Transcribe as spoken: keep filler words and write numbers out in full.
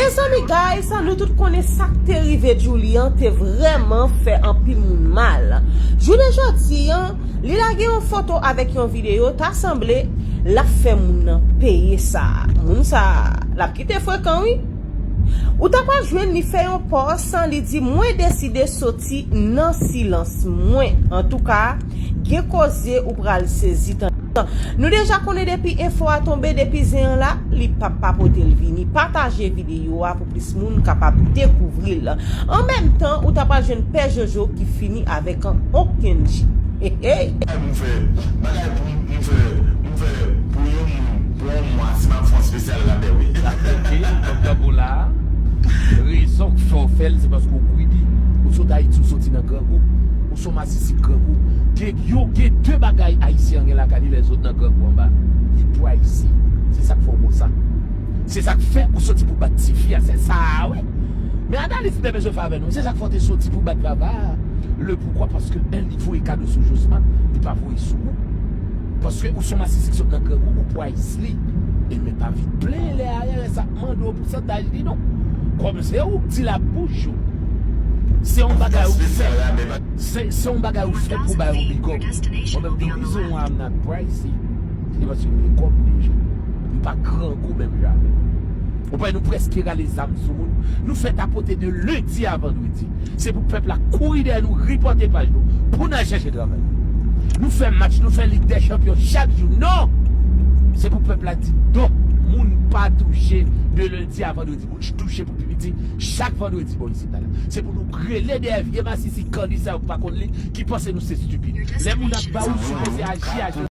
Mezanmi, guys, nou tout konnen sa k te rive Djouly an te vrèman fè anpil moun mal. Jounen jodi an, li lage yon foto avèk yon videyo, ta sanble l ap fè moun nan peye sa. Moun sa, l ap kite frekan, wi. Ou ta pral jwenn li fè yon pòs, li di, "Mwen deside soti nan silans mwen." Antouka, gen koze ou pral sezi tande. Nou deja konnen depi enfo a tonbe, depi zen an la, li p ap pa pote l vini. Pataje videyo a pou plis moun kapab dekouvri l. An menm tan, ou ta pral jwenn Pè Jojo ki fini avèk an Kenji. Hey, hey. Bagay pou m fè, bagay pou m fè, m fè pou yon moun, pou yon mwa, si m ap fè yon espesyal la, bè wi. Ok, donk tankou la, rezon k fè w fè l, se paske w greedy. Ou sot Ayiti, ou soti nan grangou. Ou se yon masisi grangou. Gen, yo gen de bagay Ayisyen an gen lakay li, lè zòt nan grangou anba. Li pricey. Se sa k fè w konsa. Se sa k fè ou soti pou bat tifi a, se sa a, wi. Men Adalis te bezwen fè avè nou. Se sa k fè w te soti pou bat Vava a. Le poukwa? Paske en, li voye kado sou Jospin, li pa voye sou ou. Paske ou se yon masisi ki sot nan grangou, ou pricey. E men pa vin plenyen lè a, lè sa ap mande w pousantaj li non. Kòm se ou k di l ap boujou. Se yon bagay ou fè. Se, se yon bagay ou fè pou bay yon big up. Mwen menm, the reason why I'm not pricey, se paske m gen kòb deja. M pa grangou menm jan avè w. Ou pa wè nou prèske rale zam sou moun. Nou fè tapote de lendi a vandredi. Se pou pèp la kouri dèyè nou, ripòte paj nou, pou n al chèche travay. Nou fè match, nou fè Lig dè Chanpyon chak jou. Non! Se pou pèp la di non. Moun pa touche de lendi a vandredi. Moun touche pou pi piti chak vandredi bò isit la. Se pou nou rele dèyè vye masisi kandi sa yo k pa konn li, ki panse nou se stupid. Lè moun ap ba ou, ou sipoze aji a